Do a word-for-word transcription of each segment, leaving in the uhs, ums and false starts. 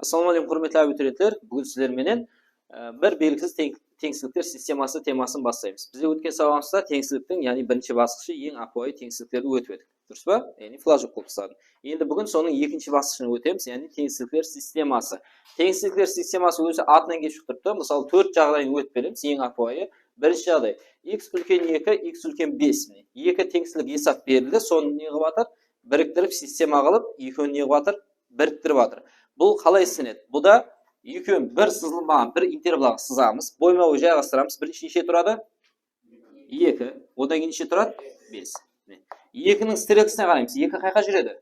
Assalawma áleykum, húrmetli abiturientler. Búgin sizler menen, e, bir belgisiz teń-, teńsizlikler sisteması temasın baslaymız. Bizler ótken sabaǵımızda teńsizliktiń, yaǵnıy birinshi basqıshı, eń ápiwayı teńsizliklerdi ótip edik. Durıs pa? Yaǵnıy flajok qılıp tasladım. Endi búgin sonıń ekinshi basqıshına ótemiz, yaǵnıy teńsizlikler sisteması. Teńsizlikler sisteması ózi atınan kelip shıǵıp turıptı. Mısalı, tórt jaǵdayın ótip beremiz, eń ápiwayı. Birinshi jaǵday, x úlken eki, x úlken bes. Mine, eki teńsizlik esap berildi, sonı ne qılıp atır? Biriktirip, sistema qılıp, ekewin ne qılıp atır? Biriktirip atır. Bul qalay islenedi? Bul da ekewin bir sızılmaǵan bir intervalǵa sızamız. Boyma-boy jayǵastıramız. Birinshi neshe turadı? Eki. Odan keyin neshe turadı? Bes. Mine. Ekiniń strelkasına qaraymız. Eki qayqa júredi?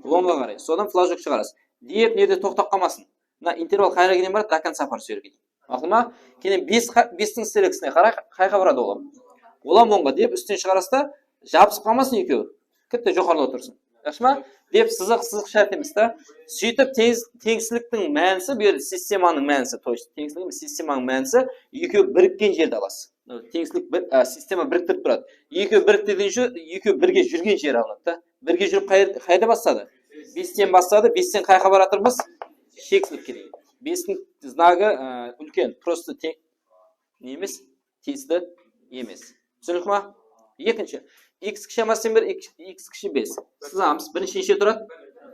Ońǵa qaray. Sodan flajok shıǵarasız. Dep, nede toqtap qalmasın. Mına interval qayerge deyin baradı? До конца, апарып, sol jerge deyin. Maqul ma? Keyin bes qa-, bestiń strelkasına qaray, qayqa baradı ol? Ol hám ońǵa dep, ústinen shıǵarasız da, jabısıp qalmasın ekewi. Kitti joqarıda otırsın. Yaqshı ma? Dep sızıq, sızıq shárt emes ta. Sóytip teńiz-, teńsizliktiń mánisi, bu jerde sistemanıń mánisi, то есть teńsizlik emes, sistemanıń mánisi ekewi birikken jerde alasız. Teńsizlik bir, a, sistema biriktirip turadı. Ekewi biriktirgen, ekewi birge júrgen jeri alınadı da. Birge júrip qay-, qayerde basladı? Besten basladı. Besten qayqa baratırmız? Sheksizlikke deyin. Bestiń znagı, a, úlken, просто teń, ne emes? Tiyisli emes. Túsinikli ma? Ekinshi. X kishi emas bir, x, x kishi bes. Sızamız. Birinshi neshe turadı?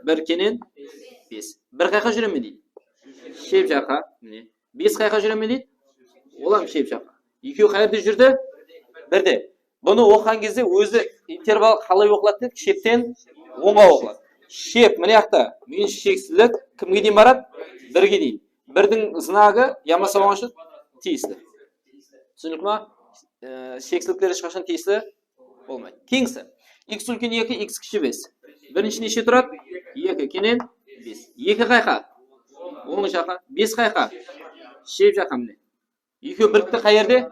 Bir kenen bes. Bir qayqa júre me deydi? Shep jaqqa. Mine. Bes qayqa júre me deydi? Ol hám shep jaqqa. Ekewi qayerde júrdi? Birde. Bunı oqıǵan gezde ózi interval qalay oqıladı dedik? Shepten ońǵa oqıladı. Shep, mine jaqta minus sheksizlik kimge deyin baradı? Birge deyin. Birdiń znagı yamasa oǵan tiyisli. Túsinikli ma? E, sheksizlikler hesh qashan tiyisli bolmaydı. Keyingisi. X úlken eki, x kishi bes. Birinshi neshe turadı? Eki kenen bes. Eki qayqa? Oń jaqqa. Bes qayqa? Shep jaqqa mine. Ekewi birikti qayerde?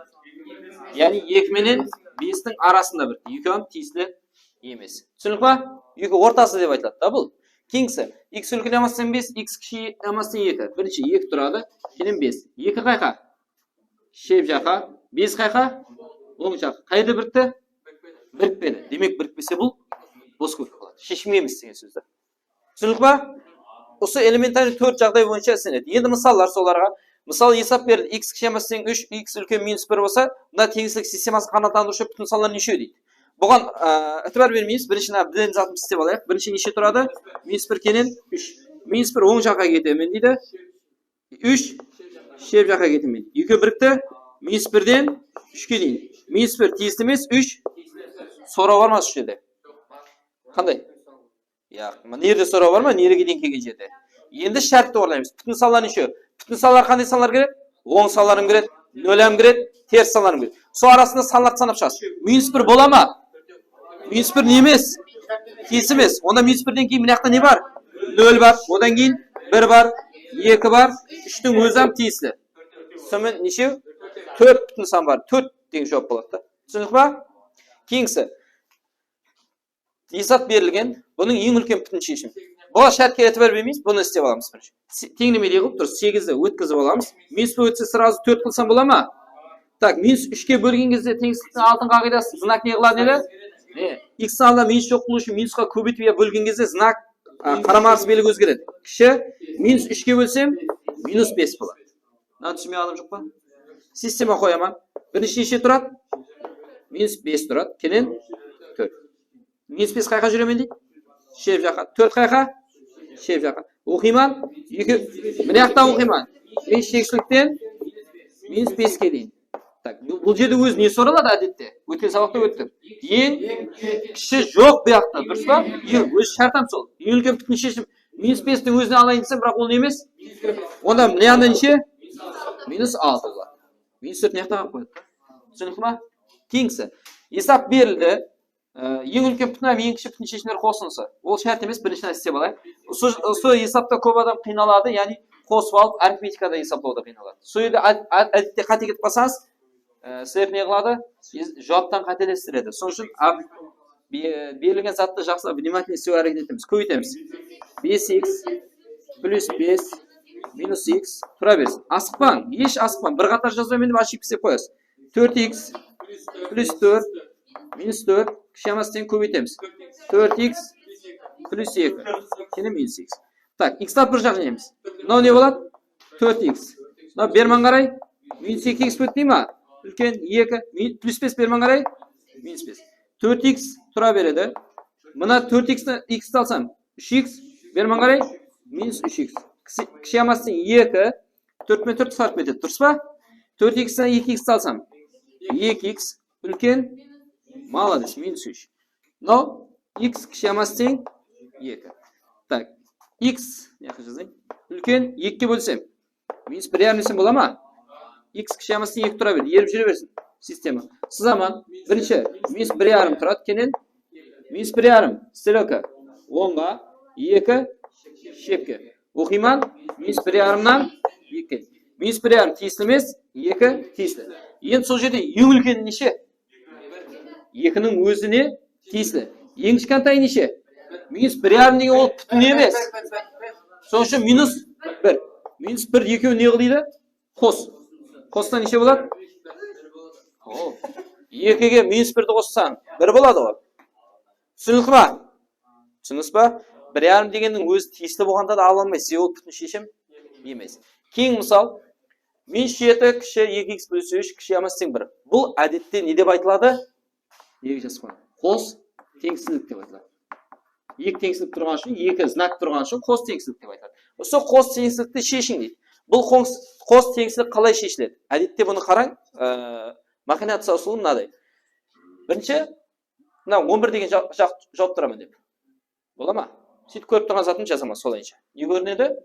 Yaǵnıy eki menen bestiń arasında birikti. Ekewi hám tiyisli emes. Túsinikli ma? Ekewi ortası dep aytıladı da bul. Keyingisi. X úlken emas teń bes, x kishi emas teń eki. Birinshi eki turadı. Keyin bes. Eki qayqa? Shep jaqqa. Bes qayqa? Oń jaqqa. Qayerde birikti? Birikpedi. Demek, birikpese bul bos kóplik boladı. Sheshimge emes degen sóz da. Túsinikli ma? Usı элементарный tórt jaǵday boyınsha islenedi. Endi mısallar solarǵa. Mısal, esap berildi. X kishi emas teń úsh, x úlken minus bir bolsa, mına teńsizlik sistemasın qanaatlandırıwshı pútin sanlar neshew deydi. Buǵan, a, itibar bermeymiz. Birinshi mına bilen zatımızdı islep alayıq. Birinshi neshe turadı? Minus bir kenen úsh. Minus bir oń jaqqa ketemen deydi. Úsh shep jaqqa ketemen. Ekewi birikti. Minus birden úshke deyin. Minus bir tiyisli emes, úsh. Soraw bar ma usı jerde? Qanday? Yaq, mına jerde soraw bar ma? Nerege deyin kelgen jerde. Endi shártti orınlaymız. Pútin sanlar neshe? Pútin sanlar qanday sanlar kiredi? Oń sanlar hám kiredi, nol hám kiredi, teris sanlar hám kiredi. Sol arasında sanlardı sanap shıǵasız. Minus bir bola ma? Minus bir ne emes? Tiyisli emes. Onda minus birden keyin mına jaqta ne bar? Nol bar. Odan keyin bir bar, eki bar, úshtiń ózi hám tiyisli. Sonıń menen neshew? Tórt pútin san bar. Tórt degen juwap boladı da. Túsinikli ma? Keyingisi. Esap berilgen, bunıń eń úlken pútin sheshim. Buǵan shártke itibar bermeymiz, bunı islep alamız birinshi. Se-, teńlemedey qılıp turıp, segizdi ótkizip alamız. Minus bir ótse, сразу tórt qılsam bola ma? Tak, minus úshke bólgen gezde teńsizliktiń altın qaǵıydası, znak ne qıladı edi? E, x sanına minus joq qılıw ushın minusqa kóbeytip ya bólgen gezde znak, a, qarama-qarsı belgi ózgeredi. Kishi minus úshke bólsem, minus bes boladı. Mına túsinbey adam joq pa? Sistema qoyaman. Birinshi neshe turadı? Minus bes turadı. Keyin tórt. Minus bes qayqa júremen deydi? Shep jaqqa. Tórt qayqa? Shep jaqqa. Oqıyman. Eki, mına jaqta oqıyman. Eń sheksizlikten minus beske deyin. Tak, bu, bul jerde ózi ne soraladı ádette? Ótken sabaqta óttik. Eń kishi joq bu jaqta, durıs pa? Eń, ózi shárt hám sol. Eń úlken pútin sheshim minus bestiń ózine alayın desem, biraq ol ne emes? Onda mına janda neshe? Minus altı boladı. Minus tórt mına jaqta qalıp qoyadı. Túsinikli ma? Keyingisi. Esap berildi. Ee, eń úlken pútin hám eń kishi pútin sheshimler qosındısı. Ol shárt emes, birinshi nárse islep alayıq. Usı, usı esapta kóp adam qıynaladı, yaǵnıy qosıp alıp arifmetikada esaplawda qıynaladı. Sol jerde ad-, ad-, ádette qáte ketip qalsańız, e, sizlerdi ne qıladı? Juwaptan qátelestiredi. Sonıń ushın ar-, be-, berilgen zattı jaqsılap внимательно islew háreket etemiz. Kóbeytemiz. Bes x plus bes minus x tura bersin. Asıqpań, hesh asıqpań. Bir qatar jazbayman dep ошибка islep qoyasız. Tórt x plus tórt minus tórt, kishi emas teń kóbeytemiz. Tórt x plus eki. Keyin minus x. Tak, x tap bir jaq jayımız. Mınaw ne boladı? Tórt x. Mınaw berman qaray. Minus eki x ótpey ma? Úlken eki. Min-, plus bes berman qaray. Minus bes. Tórt x tura beredi. Mına tórt x ti, x ti alsam, úsh x berman qaray. Minus úsh x. Kishi, kishi yamasın eki. Tórt penen tórt qısqarıp ketedi, durıs pa? Tórt x ten eki x ti alsam, eki x úlken, malades, minus úsh. Mınaw x kishi yamasın teń eki. Tak, x, ne jaqqa jazayın? Úlken ekige bólsem, minus bir yarım desem bola ma? X kishi yamasın teń eki tura berdi, erip júre bersin sistema. Sızaman, birinshi minus bir yarım turadı, keyin minus bir yarım, strelka ońǵa, eki shepke. Oqıyman, minus bir yarımnan eki. Minus bir yarım tiyisli emes, eki tiyisli. Endi sol jerde eń úlkeni neshe? Ekiniń ózine tiyisli. Eń kishkentayı neshe? Minus bir yarım degen ol pútin emes. Sonıń ushın minus bir. Minus bir ekewi ne qılaydı? Qos. Qossa neshe boladı? O, ekige minus birdi qossań, bir boladı ǵoy. Túsinikli ma? Túsindińiz ba? Bir yarım degenniń ózi tiyisli bolǵanda da ala almaysız, sebebi ol pútin sheshim emes. Keyingi mısal. Minus jeti kishi eki x plus úsh kishi yamasın teń bir. Bul, ádette, ne dep aytıladı? Nege jazıp qoydım? Qos teńsizlik dep aytıladı. Eki teńsizlik turǵanı ushın, eki znak turǵanı ushın qos teńsizlik dep aytıladı. Usı qos teńsizlikti sheshiń deydi. Bul qos, qos teńsizlik qalay sheshiledi? Ádette bunı qarań, e, maxinaciya usılı mınaday. Birinshi, mına on bir degen ja-, ja-, jawıp turaman dep. Bola ma? Sóytip kórip turǵan zatımdı jazaman solayınsha. Ne kórinedi?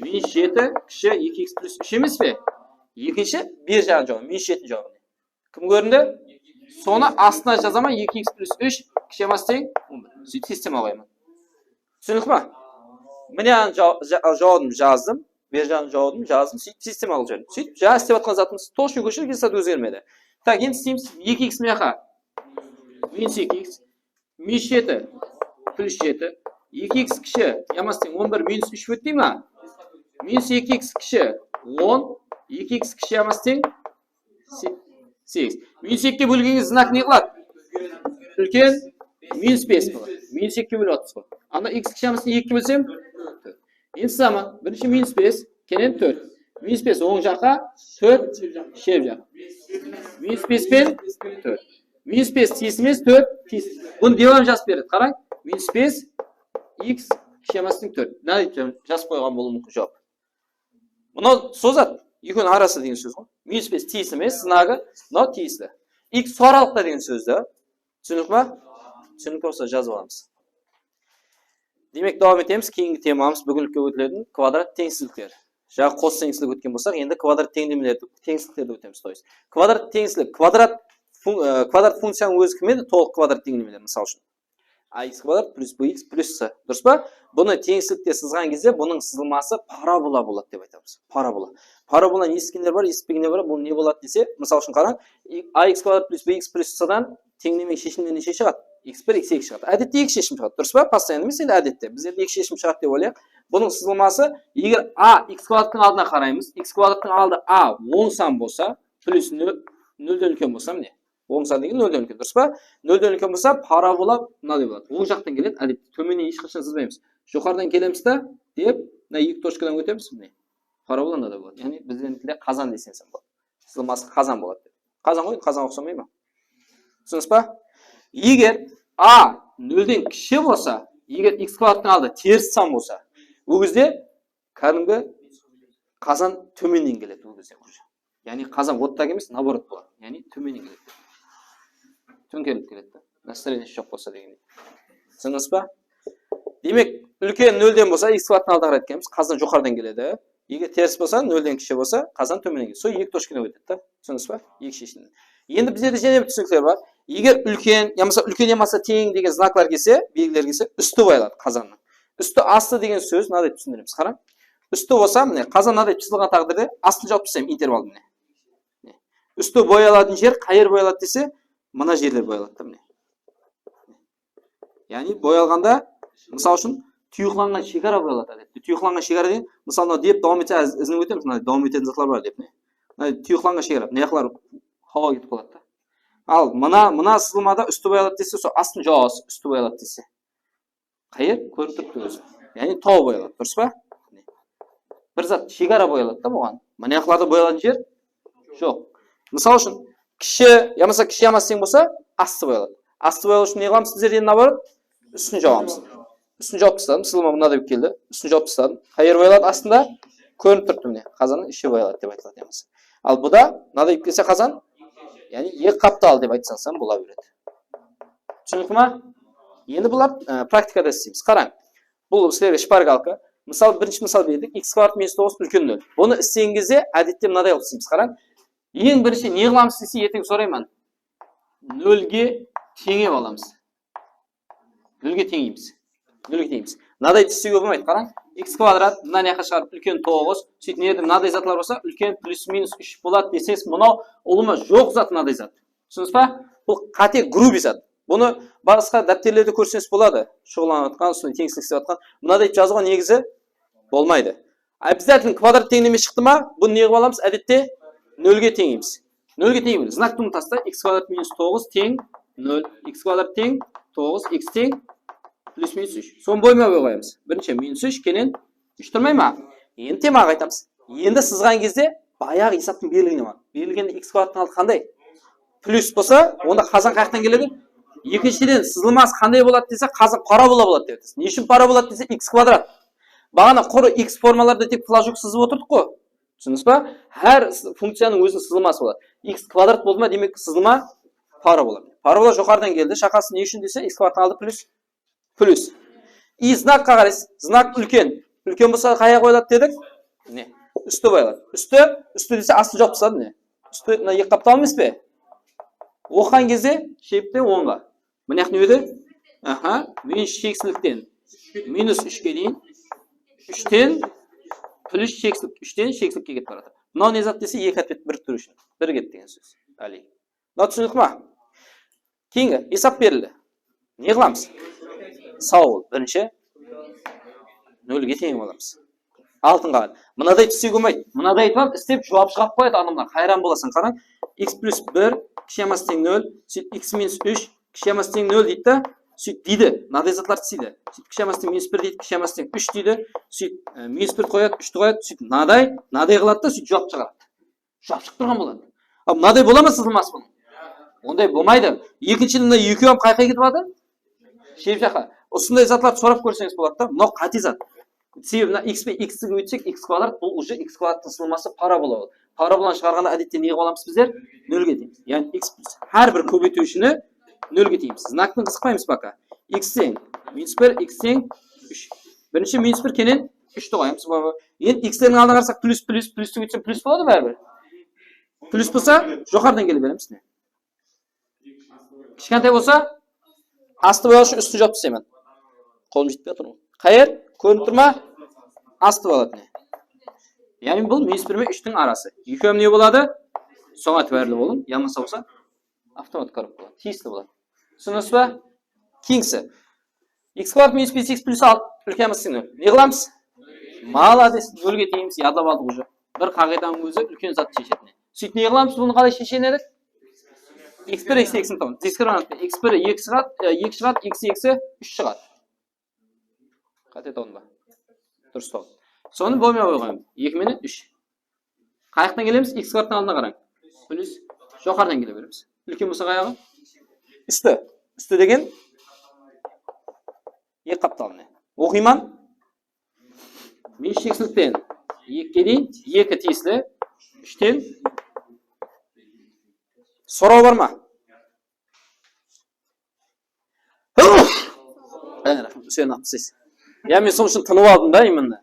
Minus jeti kishi eki x plus úsh emes pe? Ekinshi, bir jaǵın jawabı, minus jetiniń jawabı. Kim kórindi? Sonı astına jazaman, eki x plus úsh kishi yamasın teń on bir. Sóytip sistema qoyaman. Túsinikli ma? Mine, jaw-, ja-, jawabımdı jazdım. Bir jaǵın jawabımdı jazdım. Sóytip sistema qılıp jiberdim. Sóytip jańa islep atırǵan zatımız tochno kóshirip, hesh zat ózgermedi. Tak, endi isleymiz eki x mına jaqqa. Minus eki x. Minus jeti plus jeti. Eki x kishi yamasın teń on bir minus úsh ótpey ma? Minus eki x kishi on, eki x kishi yamasın teń se-, segiz. Minus ekige bólgenińiz znak ne qıladı? Úlken minus bes boladı. Minus ekige bólip atırsız ǵoy. Ana x kishi yamasın teń ekige bólsem, tórt. Endi sızaman. Birinshi minus bes, keyin tórt. Minus bes oń jaqqa, tórt shep jaq. Minus bes pen tórt. Minus bes tiyisli emes, tórt tiyisli. Bunı dep hám jazıp beredi. Qarań. Minus bes x kishi yamasın teń tórt. Mına dep jazıp qoyǵan bolıwı múmkin juwap. Mınaw sozat, ekewiniń arası degen sóz ǵoy. Minus bes tiyisli emes, znagı, mınaw tiyisli. X usı aralıqta degen sóz da. Túsinik pa? Túsinik bolsa jazıp alamız. Demek, dawam etemiz. Keyingi temamız búginlikte ótiletin kvadrat teńsizlikler. Jańa qos teńsizlik ótken bolsaq, endi kvadrat teńlemelerdi, teńsizliklerdi ótemiz, то есть. Kvadrat teńsizlik, kvadrat fun-, e, kvadrat funkciyanıń ózi kim edi? Tolıq kvadrat teńlemeler, mısal ushın. A x kvadrat plus b x plus c. Durıs pa? Bunı teńsizlikte sızǵan gezde bunıń sızılması parabola boladı dep aytamız. Parabola. Parabolani esitkenler bar, esitpegenler bar. Bul ne boladı dese, mısal ushın qarań, a x kvadrat plus b x plus c dan teńlemeniń sheshimleri neshe shıǵadı? X bir, x eki shıǵadı. Ádette eki sheshim shıǵadı. Durıs pa? Постоянно emes, endi ádette. Bizlerde eki sheshim shıǵadı dep oylayıq. Bunıń sızılması, eger a x kvadrattıń aldına qaraymız, x kvadrattıń aldı a oń san bolsa, plus nol, nolden úlken bolsa, mine. Oń san degen nolden úlken, durıs pa? Nolden úlken bolsa, parabola mınaday boladı. Oń jaqtan keledi, ádette. Tómennen hesh qashan sızbaymız. Joqarıdan kelemiz da, dep, mına eki tochkadan ótemiz, mine. Parabola mınaday boladı. Yaǵnıy, bizlernikiler qazan deseń sen boladı. Sızılması qazan boladı. Qazan ǵoy, qazanǵa uqsamay ma? Túsindińiz ba? Eger a nolden kishi bolsa, eger x kvadrattıń aldı teris san bolsa, ol gezde kádimgi qazan tómennen keledi, ol gezde уже. Yaǵnıy qazan вот так emes, наоборот boladı. Yaǵnıy tómennen keledi. Tóńkerilip keledi. Настроение joq bolsa degendey. Túsindińiz ba? Demek, úlken nolden bolsa, x kvadrattıń aldına qaray ketemiz, qazan joqarıdan keledi. Eger teris bolsa, nolden kishi bolsa, qazan tómennen keledi. Sol eki tochkadan ótedi da. Túsindińiz ba? Eki sheshimden. Endi bizlerde jáne bir túsinikler bar. Eger úlken, yamasa úlken yamasa teń degen znaklar kelse, belgiler kelse, ústi boyaladı qazannıń. Ústi, astı degen sóz mınaday túsindiremiz. Qarań. Ústi bolsa, mine, qazan mınaday pısılǵan táǵdirde astın jawıp taslayman intervaldı, mine. Mine. Ústi boyalatuǵın jer, qayer boyaladı dese, mına jerler boyaladı da, mine. Yaǵnıy boyalǵanda, mısal ushın, tuyıqlanǵan shegara boyaladı, ádette. Tuyıqlanǵan shegara degen, mısalı, mına dep dawam etse, iz-, izine ótemiz, mına dawam etetin zatlar bar dep, mine. Mına tuyıqlanǵan shegara, mına jaqlar hawaǵa ketip qaladı da. Al, mına, mına sızılmada ústi boyaladı dese, sol astın jawasız, ústi boyaladı dese. Qayer? Kórinip turıptı ózi. Yaǵnıy taw boyaladı, durıs pa? Bir zat, shegara boyaladı da buǵan. Mına jaqlarda boyalatuǵın jer joq. Mısal ushın, kishi yamasa kishi yamasa teń bolsa, astı boyaladı. Astı boyalıw ushın ne qılamız bizler endi, наоборот? Ústin jawamız. Ústin jawıp tasladım, sızılma mınaday bolıp keldi. Ústin jawıp tasladım. Qay jer boyaladı astında? Kórinip turıptı mine. Qazannıń ishi boyaladı dep aytıladı yamasa. Al bu da mınaday bolıp kelse qazan, yaǵnıy eki qaptal dep aytsań bola beredi. Túsinikli ma? Endi bular, e, praktikada isleymiz. Qarań. Bul sizlerge shpargalka. Mısal, birinshi mısal berdik. X kvadrat minus toǵız úlken nol. Bunı islegen gezde, ádette, mınaday qılıp isleymiz. Qarań. Eń birinshi ne qılamız dese, erteń sorayman. Nolge teńep alamız. Nolge teńeymiz. Nolge teńeymiz. Mınaday islewge bolmaydı. Qarań. X kvadrat, mına mına jaqqa shıǵarıp, úlken toǵız. Sóytip, mına jerde mınaday zatlar bolsa, úlken plyus minus úsh boladı deseńiz, mınaw ulıwma joq zat, mınaday zat. Túsindińiz ba? Bul qáte, грубый zat. Bunı basqa dápterlerde kórseńiz boladı. Shuǵıllanıp atqan, usınday teńsizlik islep atqan. Mınaday etip jazıwǵa negizi bolmaydı. Обязательно kvadrat teńleme shıqtı ma, bunı ne qılıp alamız? Ádette nolge teńeymiz. Nolge teńeymiz. Znaktı umıtasız da, x kvadrat minus toǵız teń nol, x kvadrat teń toǵız, x teń plyus minus úsh. Sonı boyma boy qoyamız. Birinshi minus úsh, keyin úsh turmay ma? Endi temaǵa qaytamız. Endi sızǵan gezde bayaǵı esaptıń berilgeni bar. Berilgende x kvadrattıń aldı qanday? Plyus bolsa, onda qazan qayaqtan keledi? Ekinshiden, sızılması qanday boladı dese, qazan para bola boladı dep aytasız. Ne ushın para boladı dese, x kvadrat. Baǵana qurı x formalarda tek flajok sızıp otırdıq ǵoy. Túsindińiz ba? Hár s-, funkciyanıń óziniń sızılması boladı. X kvadrat boldı ma, demek, sızılma para boladı. Parabola joqarıdan keldi. Shaqası ne ushın dese, x kvadrattıń aldı plyus, plyus. I znakqa qaraysız. Znak úlken. Úlken bolsa qayaqqa qoyıladı dedik? Mine, ústi qoyıladı. Ústi, ústi dese, astı jawıp tasladı, mine. Ústi mına eki qaptal emes pe? Oqıǵan gezde shepten ońǵa. Mına jaq ne edi? Aha, minus sheksizlikten minus úshke deyin. Úshten plyus sheksizlik, úshten sheksizlikke ketip baratır. Mınaw ne zat dese, eki opet biriktirip úsh. Bir ket degen sóz. Áli. Mınaw túsinikli ma? Keyingi esap berildi. Ne qılamız? Saw bol. Birinshi nolge teń alamız. Altın qaǵan. Mınaday túsiw bolmaydı. Mınaday aytıp islep juwap shıǵarıp qoyadı adamlar. Hayran bolasań, qarań. X plyus bir kishi yaması teń nol, sóytip x minus úsh kishi yaması teń nol deydi da, sóytip deydi. Mınaday zatlar isleydi. Sóytip kishi yaması teń minus bir deydi, kishi yaması teń úsh deydi. Sóytip, e, minus birdi qoyadı, úshti qoyadı, sóytip mınaday, mınaday qıladı da, sóytip juwap shıǵaradı. Juwap shıǵıp turǵan boladı. A, mınaday bola ma sızılması bunıń? Onday bolmaydı. Ekinshiden mına ekewi hám qayaqqa ketip atır? Shep jaqqa. Usınday zatlardı sorap kórseńiz boladı da. Mınaw qáte zat. Sebebi mına x pe x-ti kóbeytsek, x kvadrat, bul уже x kvadrattıń sızılması parabola boladı. Parabolanı shıǵarǵanda, ádette, ne qılıp alamız bizler? Nolge teń. Yaǵnıy x plyus hár bir kóbeytiwshini nolge teń. Znaktan qızıqpaymız пока. X teń minus bir, x teń úsh. Birinshi minus bir, keyin úshti qoyamız. Endi x-lerdiń aldına qarasaq, plyus, plyus, plyus dep ótsem, plyus boladı báribir. Plyus bolsa, joqarıdan kele beremiz, mine. Kishkentay bolsa, astı boyaw ushın ústin jawıp taslayman. Qolım jetpey atır ǵoy. Qayer? Kórinip tur ma? Astı boladı, mine. Yaǵnıy bul minus bir men úshtiń arası. Ekewi ne boladı? Soǵan itibarlı bolıń. Yamasa bolsa, avtomat korobka boladı. Tiyisli boladı. Túsindińiz ba? Keyingisi. X kvadrat minus bes x plyus altı úlken emes nol. Ne qılamız? Malades, nolge teńeymiz, yadlap aldıq уже. Bir qaǵıydanıń ózi úlken zat sheshetini. Sóytip ne qılamız? Bunı qalay sheshen edik? X bir, x ekini tabamız. Diskriminant x bir eki shıǵadı, e, eki shıǵadı, x ekisi úsh shıǵadı. Qáte tabıldı ma? Durıs tabıldı. Sonı bolmay qoyǵan. Eki menen úsh. Qayaqtan kelemiz? X kvadrattıń aldına qarań. Plyus. Joqarıdan kele beremiz. Úlken bolsa qayaǵı? Ústi. Ústi degen eki qaptal, mine. Oqıyman. Minus sheksizlikten ekige deyin, eki tiyisli, úshten. Soraw bar ma? Áne, raxmet, Úseyin aǵa, siz. Ya, men sonıń ushın tınıp aldım da, именно.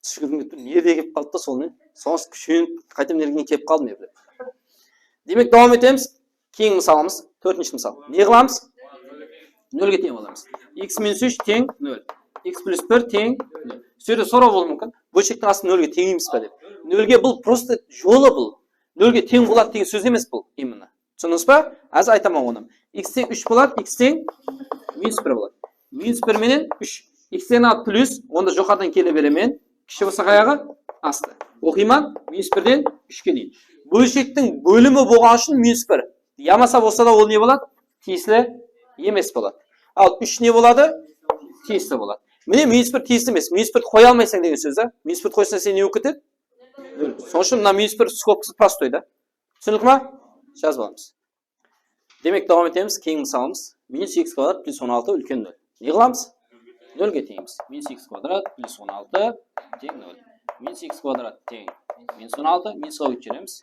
Túsirgim kelip tur, ne de kelip qaldı da, sol ne? Sońız kúshenip, qayta nergen kelip qaldım, ya. Demek, dawam etemiz. Keyingi mısalımız, tórtinshi mısal. Ne qılamız? Nolge teń alamız. X minus úsh teń nol. X plyus bir teń nol. Usı jerde soraw bolıwı múmkin. Bólshektiń astın nolge teńeymiz be dep. Nolge bul prosta jolı bul. Nolge teń boladı degen sóz emes bul, именно. Túsindińiz ba? Házir aytaman onı. X teń úsh boladı, x teń minus bir boladı. Minus bir menen úsh. X teń alıp plyus, onda joqarıdan kele beremen. Kishi bolsa qayaǵı? Astı. Oqıyman, minus birden úshke deyin. Bólshektiń bólimi bolǵanı ushın minus bir. Yamasa bolsa da ol ne boladı? Tiyisli emes boladı. Al úsh ne boladı? Tiyisli boladı. Mine, minus bir tiyisli emes. Minus birdi qoya almaysań degen sóz, da. Minus birdi qoysań, sen ne bolıp ketedi? Nol. Sonıń ushın mına minus bir skobkası prostoy, da. Túsinikli ma? Jazıp alamız. Demek, dawam etemiz. Keyingi mısalımız. Minus x kvadrat plus on altı úlken nol. Ne qılamız? Nolge teńeymiz. Minus x kvadrat plus on altı teń nol. Minus x kvadrat teń minus on altı, minusqa ótkeremiz.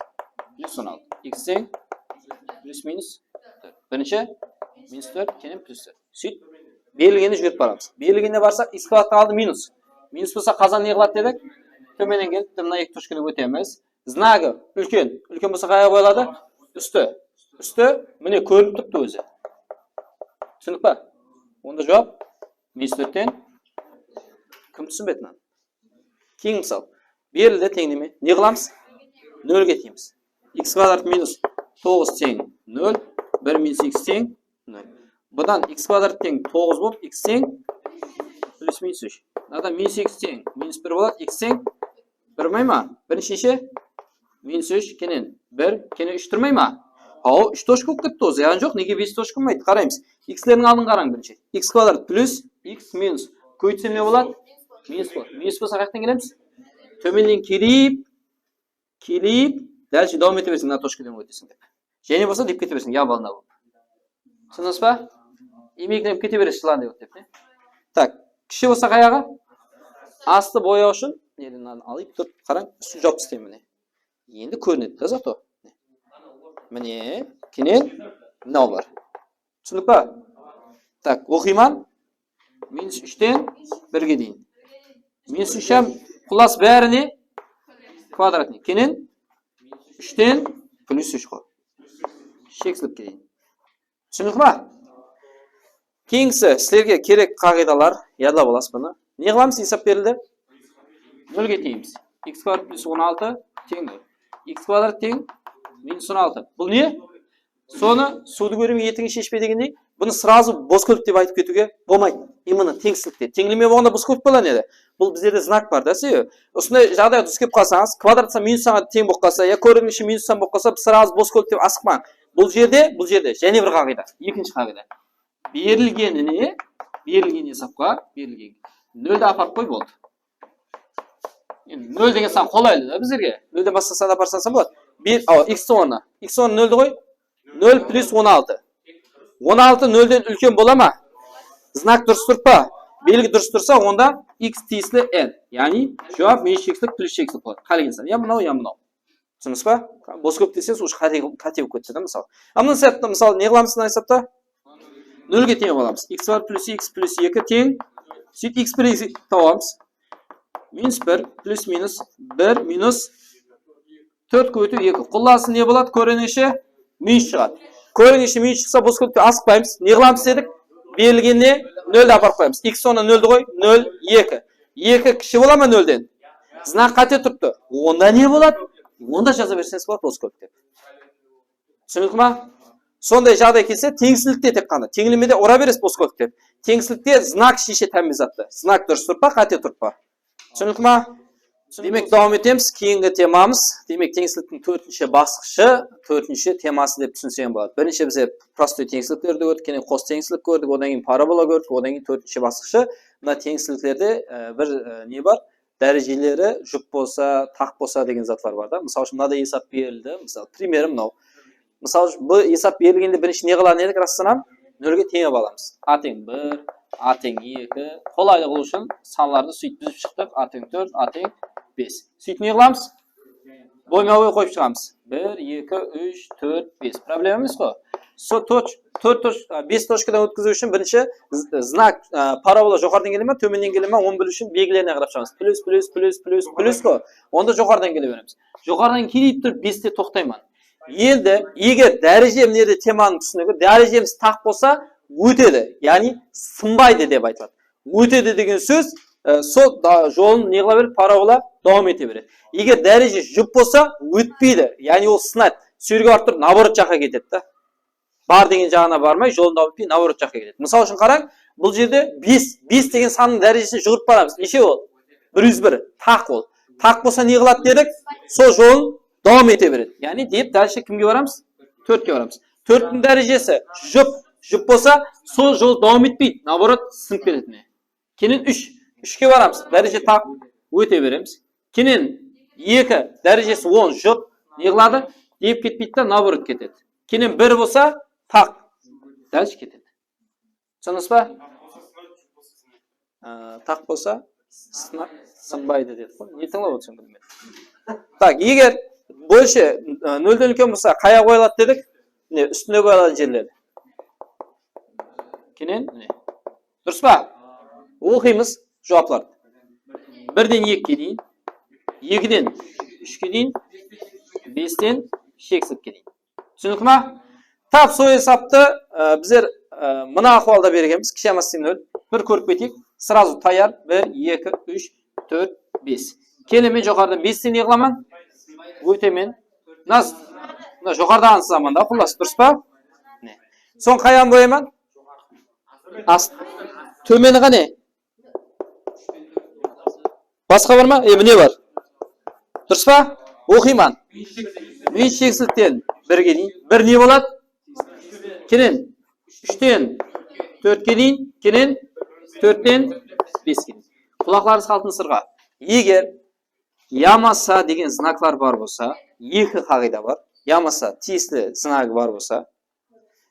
Plus on altı. X teń plus minus tórt. Birinshi minus tórt, keyin plus tórt. Sóytip, berilgenine jiberip baramız. Berilgenine barsaq, x kvadrattıń aldı minus. Minus bolsa qazan ne qıladı dedik? Tómennen kelip, mına eki tochkadan ótemiz. Znagı úlken. Úlken bolsa qayǵa qoyıladı? Ústi. Ústi, mine, kórinip turıptı ózi. Túsinik pa? Onda juwap minus tórtten. Kim túsinbedi mınanı? Keyingi mısal. Berildi teńleme. Ne qılamız? Nolge teńeymiz. X kvadrat minus toǵız teń nol, bir minus x teń nol. Budan x kvadrat teń toǵız bolıp, x teń plus minus úsh. Mınadan minus x teń minus bir boladı, x teń bir bolmay ma? Birinshi neshe? Minus úsh, kenen bir, kenen úsh turmay ma? Haw, úsh tochka bolıp ketti, o zıyan joq, nege bes tochka bolmaydı? Qaraymız. X lerdiń aldın qarań birinshi. X kvadrat plus x minus. Kóbeytsem ne boladı? Minus boladı. Minus bolsa qayaqtan kelemiz? Tómennen kelip, kelip, dálshe dawam ete berseń, mına tochkadan óteseń dep. Jáne bolsa dep kete berseń, ya balna bolıp. Túsindińiz ba? Iymeklenip kete beresiz, jılan dep, dep, ne? Tak, kishi bolsa qayaǵı? Astı boyaw ushın, neden alayıq, turıp, qarań, ústin jawıp tastayman, mine. Endi kórinedi da, zato. Mine, kenen mınaw bar. Túsindik pa? Tak, oqıyman. Minus úshten birge deyin. Minus úsh hám qullası bári ne? Kvadratnıy. Kenen úshten plus úsh qo. Sheksizlikke deyin. Túsindik pa? Keyingisi sizlerge kerek qaǵıydalar, yadlap alasız bunı. Ne qılamız, esap berildi? Nolge teńeymiz. X kvadrat plus on altı teń nol. X kvadrat teń minus on altı. Bul ne? Sonı suwdı kóre me, etigin sheshpe degendey, bunı srazu bos kóplik dep aytıp ketiwge bolmaydı. Именно teńsizlikte. Teńleme bolǵanda bos kóplik bolar edi. Bul bizlerde znak bar da, sebebi. Usınday jaǵdayǵa dus kelip qalsańız, kvadrat san minus sanǵa teń bolıp qalsa, ya kóregińshi minus san bolıp qalsa, srazu bos kóplik dep asıqpań. Bul jerde, bul jerde jáne bir qaǵıyda, ekinshi qaǵıyda. Berilgenine, berilgen esapqa, berilgen noldi aparıp qoy, boldı. Endi nol degen san qolaylı da bizlerge. Nolden basqa san aparsań san boladı. Bir, awa, x tiń ornına. X ornına noldi qoy. Nol plus on altı. On altı nolden úlken bola ma? Znak durıs turıp pa? Belgi durıs tursa, onda x tiyisli n. Yaǵnıy, juwap minus sheksizlik plus sheksizlik boladı. Qálegen san. Ya mınaw, ya mınaw. Túsindińiz ba? Bos kóplik deseńiz, уже qáte, qáte bolıp ketti da, mısal. A mına esapta, mısal, ne qılamız mına esapta? Nolge teń alamız. X bar plus x plus eki teń. Sóytip x bir, x eki tabamız. Minus bir plus minus bir minus tórt kóbeytiw eki. Qullası ne boladı? Kóregińshi minus shıǵadı. Kóregińshi minus shıqsa, bos kóplikte asıqpaymız. Ne qılamız dedik? Berilgenine noldi aparıp qoyamız. X ornına noldi qoy. Nol, eki. Eki kishi bola ma nolden? Znak qáte turıptı. Onda ne boladı? Onda jaza berseńiz boladı, bos kóplik dep. Túsinikli ma? Sonday jaǵday kelse, teńsizlikte tek ǵana. Teńlemede ura beresiz bos kóplik dep. Teńsizlikte znak sheshe támme zattı. Znak durıs turıp pa, qáte turıp pa? Túsinikli ma? Demek, dawam etemiz. Keyingi temamız, demek, teńsizliktiń tórtinshi basqıshı, tórtinshi teması dep túsinsek boladı. Birinshi bize prostoy teńsizliklerdi kórdik, keyin qos teńsizlik kórdik, odan keyin parabola kórdik, odan keyin tórtinshi basqıshı. Mına teńsizliklerde, e, bir, e, ne bar? Dárejeleri jup bolsa, taq bolsa degen zatlar bar da. Mısal ushın, mınaday esap berildi. Mısal, primeri mınaw. Mısal ushın, bul esap berilgende birinshi ne qılar edik, rastan hám? Nolge teńep alamız. A teń bir, A teń eki. Qolaylı qılıw ushın sanlardı sóytip dúzip shıqtıq. A teń tórt, A teń bes. Sóytip ne qılamız? Boyma-boy qoyıp shıǵamız. Bir, eki, úsh, tórt, bes. Problema emes qo. So toch-, tórt toch-, a, bes tochkadan ótkiziw ushın birinshi z-, znak, a, parabola joqarıdan kele ma, tómennen kele ma, onı biliw ushın belgilerine qarap shıǵamız. Plus, plus, plus, plus, plus qo. Onda joqarıdan kele beremiz. Joqarıdan kelip turıp beste toqtayman. Endi, eger dáreje, mına jerde temanıń túsinigi, dárejemiz taq bolsa, ótedi, yaǵnıy sınbaydı dep aytıladı. Ótedi degen sóz, e, sol da-, jolın ne qıla beredi? Parabola dawam ete beredi. Eger dáreje jup bolsa, ótpeydi, yaǵnıy ol sınadı. Sol jerge barıp turıp, наоборот jaqqa ketedi da. Bar degen jaǵına barmay, jolın dawam etpey, наоборот jaqqa ketedi. Mısal ushın qarań, bul jerde bes, bes degen sannıń dárejesin juwırıp baramız. Neshe ol? Bir júz bir. Taq ol. Taq bolsa ne qıladı dedik? Sol jolın dawam ete beredi. Yaǵnıy, dep, dálshe kimge baramız? Tórtke baramız. Tórttiń dárejesi jup, jup bolsa, sol jol dawam etpeydi. Наоборот, sınıp ketedi, mine. Keyin úsh. Úshke baramız. Dáreje taq. Óte beremiz. Keyin eki. Dárejesi on. Jup. Ne qıladı? Dep ketpeydi de, наоборот ketedi. Keyin bir bolsa taq. Dálshe ketedi. Túsindińiz ba? Á, taq bolsa sına-, sınbaydı dedi ǵoy. Ne tıńlap otırsań, bilmedim. Tak, eger bólshe, á, nolden úlken bolsa, qayǵa qoyıladı dedik? Mine, ústine qoyılatuǵın jerleri. Keyin, mine. Durıs pa? Oqıymız juwaplardı. Birden ekige deyin, ekiden úshke deyin, besten sheksizlikke deyin. Túsinikli ma? Tap, sol esaptı, e, bizler, e, mına ahwalda bergenbiz, kishi yamasa teń nol. Bir kórip keteyik. Srazu tayar. Bir, eki, úsh, tórt, bes. Kelemen joqarıdan besti ne qılaman? Ótemen. Mına, mına joqarıdaǵı zamanda, qullası, durıs pa? Mine. Soń qayanı boyayman? Ast-, tómeni qáne? Basqa bar ma? E, mine bar. Durıs pa? Oqıyman. Minus sheksizlikten birge deyin. Bir ne boladı? Keyin úshten tórtke deyin, keyin tórtten beske deyin. Qulaqlarıńız altın sırǵa. Eger yamasa degen znaklar bar bolsa, eki qaǵıyda bar. Yamasa tiyisli znagı bar bolsa,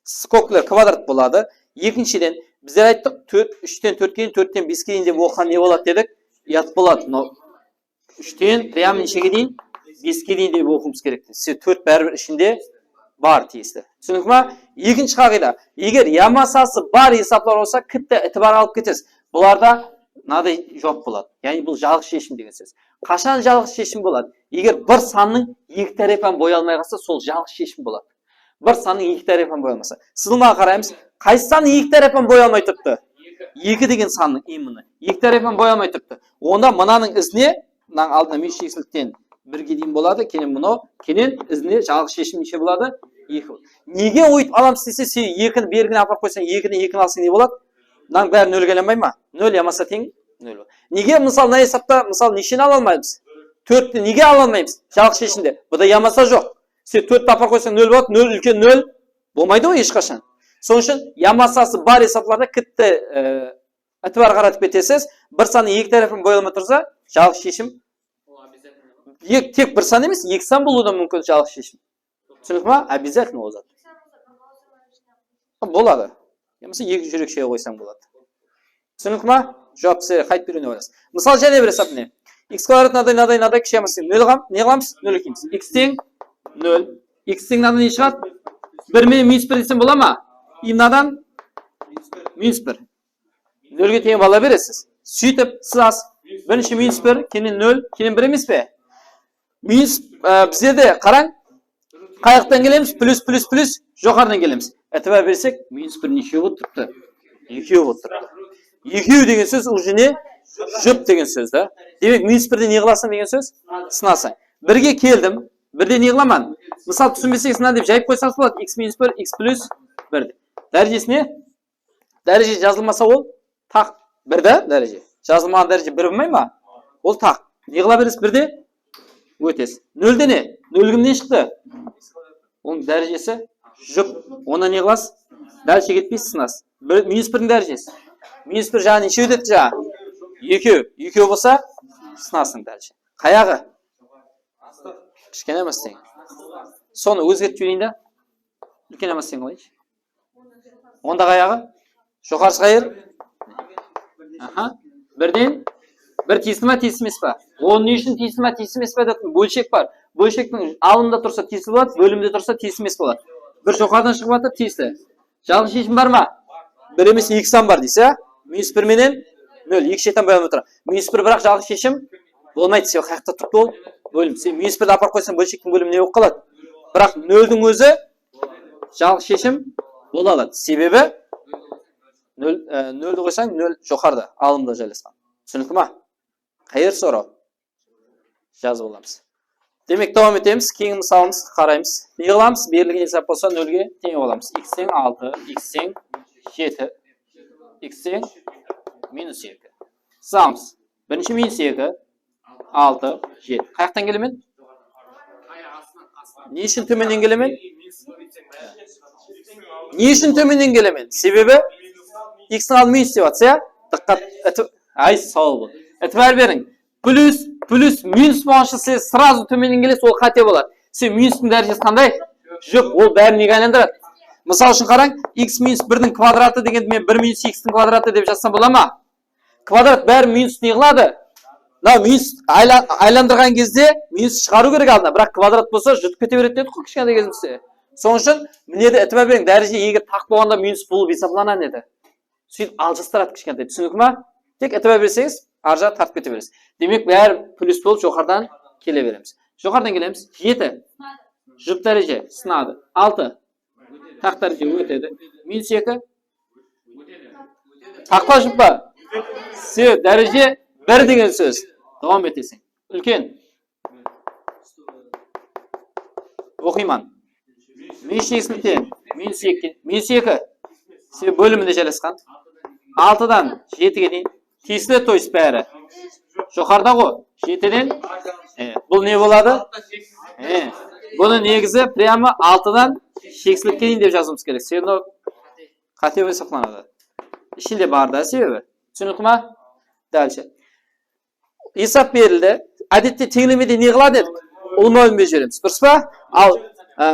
skobkalar kvadrat boladı. Ekinshiden, bizler ayttıq, tórt, úshten tórtke deyin, tórtten beske deyin dep oqıǵan ne boladı dedik? Uyat boladı. No, úshten прям neshege deyin? Beske deyin dep oqıwımız kerek. Sebep tórt báribir ishinde bar tiyisli. Túsinikli ma? Ekinshi qaǵıyda. Eger yamasası bar esaplar bolsa, kitti itibar alıp ketesiz. Bularda mınaday juwap boladı. Yaǵnıy bul jalǵız sheshim degen sóz. Qashan jalǵız sheshim boladı? Eger bir sannıń eki tárepin boya almay qalsa, sol jalǵız sheshim boladı. Bir sannıń eki tárepin boya almasa. Sızılmaǵa qaraymız. Qaysı sannıń eki tárepin boya almay turıptı? Eki degen sannıń именно. Eki tárepin boya almay turıptı. Onda mınanıń izine, mınanıń aldına minus sheksizlikten birge deyin boladı. Keyin mınaw, keyin izine jalǵız sheshim neshe boladı? Eki. Nege óytip alamız dese, sen ekini belgini aparıp qoysań, ekini ekini alsań ne boladı? Mınanıń bári nolge aylanbay ma? Nol yamasa teń nol. Nege, mısal, mına esapta, mısal, nesheni ala almaymız? Tórtti nege ala almaymız? Jalǵız sheshimde. Bunda yamasa joq. Sen tórtti aparıp qoysań, nol boladı, nol úlken nol bolmaydı ǵoy hesh qashan. Sonıń ushın yamasası bar esaplarda kitti, e, itibar qaratıp ketesiz. Bir sannıń eki tárepin boya almay tursa, jalǵız sheshim. Ek-, tek bir san emes, eki san bolıwı da múmkin jalǵız sheshim. Túsinikli ma? Обязательно o zat. Boladı. Yamasa eki júrekshege qoysań boladı. Túsinikli ma? Juwap sizlerge qaytıp bergende oylasız. Mısal, jáne bir esap, mine. X kvadrat mınaday, mınaday, mınaday kishi yamasa nol ǵam-, ne qılamız? Nol ekleymiz. X teń nol. X teń mınadan ne shıǵadı? Bir menen minus bir desem bola ma? I mınadan minus bir. Nolge teń bala beresiz. Sóytip, sızasız. Birinshi minus bir, keyin nol, keyin bir emes pe? Minus, e, bizlerde qarań, qayaqtan kelemiz, plyus, plyus, plyus, joqarıdan kelemiz. Itibar bersek, minus bir neshew bolıp turıptı? Ekew bolıp turıptı. Ekew degen sóz уже ne? Jup degen sóz da. Demek, minus birde ne qılasań degen sóz? Sınasań. Birge keldim. Birde ne qılaman? Mısal, túsinbeseńiz, mına dep jayıp qoysańız boladı. X minus bir, x plyus bir. Dárejesine Dáreje jazılmasa ol taq bir da dáreje. Jazılmaǵan dáreje bir bolmay ma? Ol taq. Ne qıla beresiz birde? Ótesiz. Nolde ne? Nol kimnen shıqtı? Onıń dárejesi jup. Onda ne qılasız? Dálshe ketpeysiz, sınasız. Bir, minus birdiń dárejesi. Minus bir jaǵı neshew dedik jaǵı? Ekew. Ekew bolsa sınasıń dáreje. Qayaǵı? Kishkene emes teń. Sonı ózgertip jibereyin da. Úlken emes teń qılayınshı. Onda qayaǵı? Joqarısı qayer? Aha. Birden bir tiyisli ma, tiyisli emes pa? On ne ushın tiyisli ma, tiyisli emes pa dedim. Bólshek bar. Bólshektiń alımda tursa tiyisli boladı, bólimde tursa tiyisli emes boladı. Bir joqarıdan shıǵıp atır, tiyisli. Jalǵız sheshim bar ma? Bir emes, eki san bar deysiz, á? Minus bir menen nol, eki sheten boyanıp atır. Minus bir, biraq jalǵız sheshim bolmaydı, sebebi qayaqta turıptı ol? Bólim. Sen minus birdi aparıp qoysań, bólshektiń bólimi ne bolıp qaladı? Biraq noldiń ózi jalǵız sheshim bola aladı. Sebebi nol, e, noldi qoysań, nol joqarıda, alımda jaylasqan. Túsinikli ma? Qayer soraw? Jazıp alamız. Demek, dawam etemiz. Keyingi mısalımız qaraymız. Ne qılamız? Berilgen esap bolsa nolge teń alamız. X teń altı, x teń jeti, x teń minus eki. Sızamız. Birinshi minus eki, altı, jeti. Qayaqtan kelemen? Ne ushın tómennen kelemen? Ne ushın tómennen kelemen? Sebebi x-tiń aldı minus dep atsa, ya? Dıqqat, iti-, ay, saw bol. Itibar beriń. Plyus, plyus, minus bolǵansha siz srazu tómennen kelesiz, ol qáte boladı. Sen minustıń dárejesi qanday? Jup, ol bárin nege aylandıradı? Mısal ushın qarań, x minus birdiń kvadratı degendi men bir minus x-tiń kvadratı dep jazsam bola ma? Kvadrat bári minus ne qıladı? Mına minus ayla-, aylandırǵan gezde minus shıǵarıw kerek aldına. Biraq kvadrat bolsa jutıp kete beredi dedik ǵoy kishkentay gezimizde. Sonıń ushın mine de itibar beriń, dáreje eger taq bolǵanda minus bolıp esaplanadı edi. Sóytip aljastıradı kishkentay, túsinikli ma? Tek itibar berseńiz, arjaǵı tartıp kete beresiz. Demek, bári plyus bolıp joqarıdan kele beremiz. Joqarıdan kelemiz. Jeti. Jup dáreje sınadı. Altı. Taq dáreje ótedi. Minus eki. Taqpa jup pa? Sebebi dáreje bir degen sóz. Dawam eteseń. Úlken. Oqıyman. Minus sheksizlikten minus eki, minus eki. Sebebi bóliminde jaylasqan. Altıdan jetige deyin. Tiyisli, то есть, bári. Joqarıda ǵo, jetiden. E, bul ne boladı? E, bunı negizi прямо altıdan sheksizlikke deyin dep jazıwımız kerek. Sebebi mınaw qáte bolıp esaplanadı. Ishinde bar da sebebi. Túsinikli ma? Dálshe. Esap berildi. Ádette teńlemede ne qıladı edik? Ulıwma bólimge jiberemiz. Durıs pa? Al, e,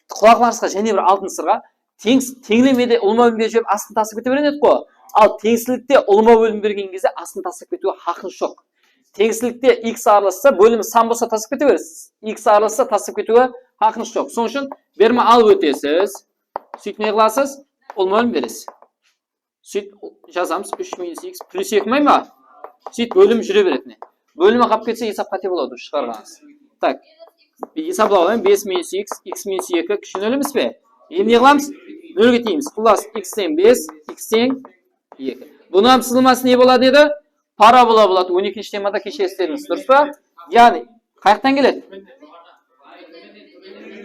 qulaqlarıńızǵa jáne bir altın sırǵa. Teń-, teńlemede ulıwma bólimge jiberip, astın taslap kete bergen edik ǵo. Al, teńsizlikte ulıwma bólim bergen gezde astın taslap ketiwge haqıńız joq. Teńsizlikte x aralassa, bólimi san bolsa taslap kete beresiz. X aralassa taslap ketiwge haqıńız joq. Sonıń ushın berme alıp ótesiz. Sóytip ne qılasız? Ulıwma bólim beresiz. Sóytip jazamız, úsh minus x plyus eki may ma? Sóytip bólim júre beredi, mine. Bólimi qalıp ketse, esap qáte boladı, shıǵarǵanıńız. Tak. Esaplap alayın, bes minus x, x minus eki kishi nol emes pe? Endi ne qılamız? Nolge teńeymiz. Qullası, x teń bes, x teń eki. Bunıń hám sızılması ne boladı edi? Parabola boladı. On ekinshi temada keshe isledińiz, durıs pa? Yaǵnıy, qayaqtan keledi?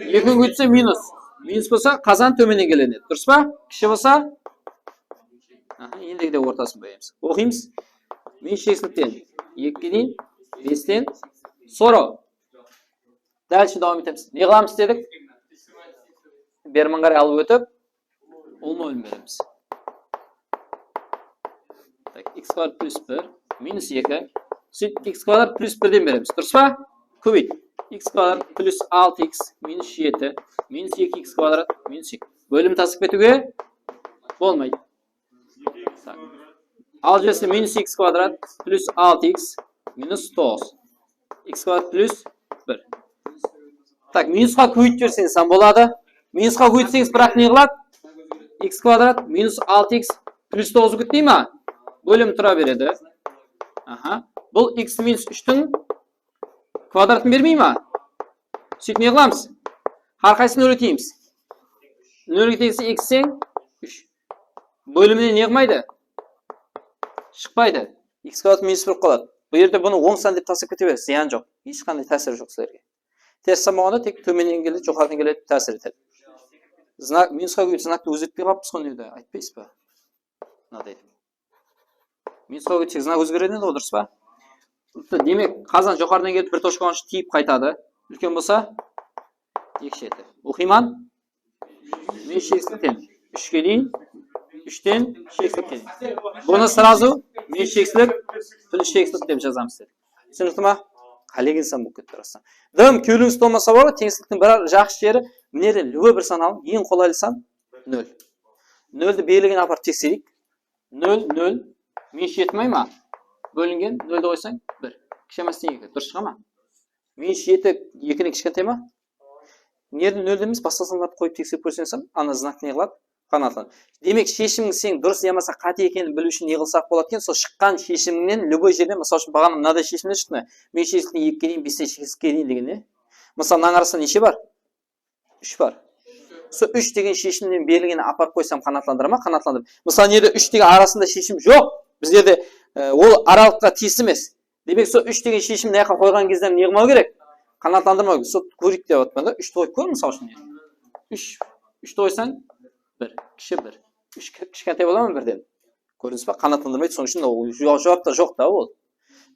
Ekini kóbeytse minus. Minus bolsa, qazan tómennen keledi. Durıs pa? Kishi bolsa? Aha, endigi de ortasın qoyamız. Oqıymız. Minus sheksizlikten ekige deyin, besten soraw. Dálshe dawam etemiz. Ne qılamız dedik? Berman qaray alıp ótip, ulıwma bólim beremiz. Tak, x kvadrat plyus bir, minus eki. Sóytip x kvadrat plyus birden beremiz. Durıs pa? Kóbeyt. X kvadrat plyus altı x minus jeti minus eki x kvadrat minus eki. Bólimdi taslap ketiwge bolmaydı. Tak. Al, jesi minus x kvadrat plyus altı x minus toǵız. X kvadrat plyus bir. Tak, minusqa kóbeytip jiberseńiz hám boladı. Minusqa kóbeytseńiz, biraq ne qıladı? X kvadrat minus altı x plyus toǵız kóbeytpey ma? Bólim tura beredi. Aha. Bul x minus úshtiń kvadratın bermey ma? Sóytip ne qılamız? Hár qaysısın nolge teńeymiz. Nolge teńse x teń úsh. Bóliminen ne qılmaydı? Shıqpaydı. X kvadrat minus bir qaladı. Bul jerde bunı oń san dep taslap kete beresiz, zıyan joq. Hesh qanday tásiri joq sizlerge. Ters san bolǵanda tek tómennen keledi, joqarıdan keledi, tásir etedi. Znak, minusqa kóbeytip, znaktı ózgertpey qalıppız ǵoy, mına jerde, aytpaysız ba? Mınaday. Minusqa kóbeytsek, znak ózgeredi ǵoy, durıs pa? Demek, qazan joqarıdan kelip bir tochka boyınsha tiyip qaytadı. Úlken bolsa, eki jeti. Oqıyman. Minus sheksizlikten úshke deyin, úshten sheksizlikke deyin. Bunı srazu minus sheksizlik, plyus sheksizlik dep jazamız dedik. Túsinikli ma? Qálegen san bolıp ketti rastan. Dım, kewlińiz tolmasa bar ǵoy, teńsizliktiń bir jaqsı jeri, mına jerden любой bir san alıń, eń qolaylı san nol. Noldi belgilegen aparıp teksereyik. Nol, nol, minus jeti may ma? Bólingen noldi qoysań, bir. Kishi emes teń eki. Durıs shıǵa ma? Minus jeti ekiden kishkentay ma? Nerden noldi emes, basqa sanlardı qoyıp tekserip kórseńiz hám, ana znak ne qıladı? Qanaatlan. Demek, sheshimiń seń durıs yamasa qáte ekenin biliw ushın ne qılsaq boladı eken? Sol shıqqan sheshimińnen любой jerden, mısal ushın, baǵana mınaday sheshimler shıqtı. Minus sheksizlikten ekige deyin, besten sheksizlikke deyin degen ne? Mısal, mınanıń arasında neshe bar? Úsh bar. Sol úsh degen sheshimnen berilgenini aparıp qoysam, qanaatlandıra ma? Qanaatlandırıp. Mısal, nede úsh degen arasında sheshim joq. Bizlerde, e, ol aralıqqa tiyisli emes. Demek, sol úsh degen sheshim mına jaqqa qoyǵan gezde ne qılmaw kerek? Qanaatlandırmaw kerek. Sol kóreyik dep atırman da, úshti qoyıp kór, mısal ushın. Úsh, úshti qoysań, bir, kishi bir. Úsh ki-, kishkentay bola ma birden? Kórdińiz ba? Qanaatlandırmaydı, sonıń ushın da ol ju-, juwapta joq ta ol.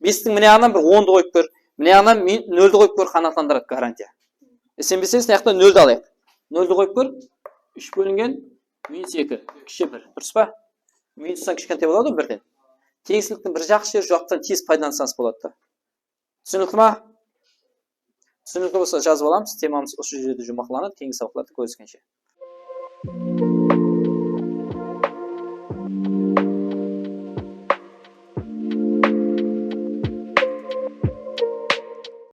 Bestiń mına jaǵınan bir ondı qoyıp kór, mına jaǵınan min-, noldi qoyıp kór, qanaatlandıradı, garantiya. Isenbeseńiz, mına jaqta noldi alayıq. Noldi qoyıp kór, úsh bólingen minus eki, kishi bir, durıs pa? Minustan kishkentay boladı ǵoy birden. Teńsizliktiń bir jaqsı jeri, juwaptan tez paydalansańız boladı da. Túsinikli ma? Túsinikli bolsa jazıp alamız. Temamız usı jerde juwmaqlanadı. Keyingi sabaqlarda kóriskenshe.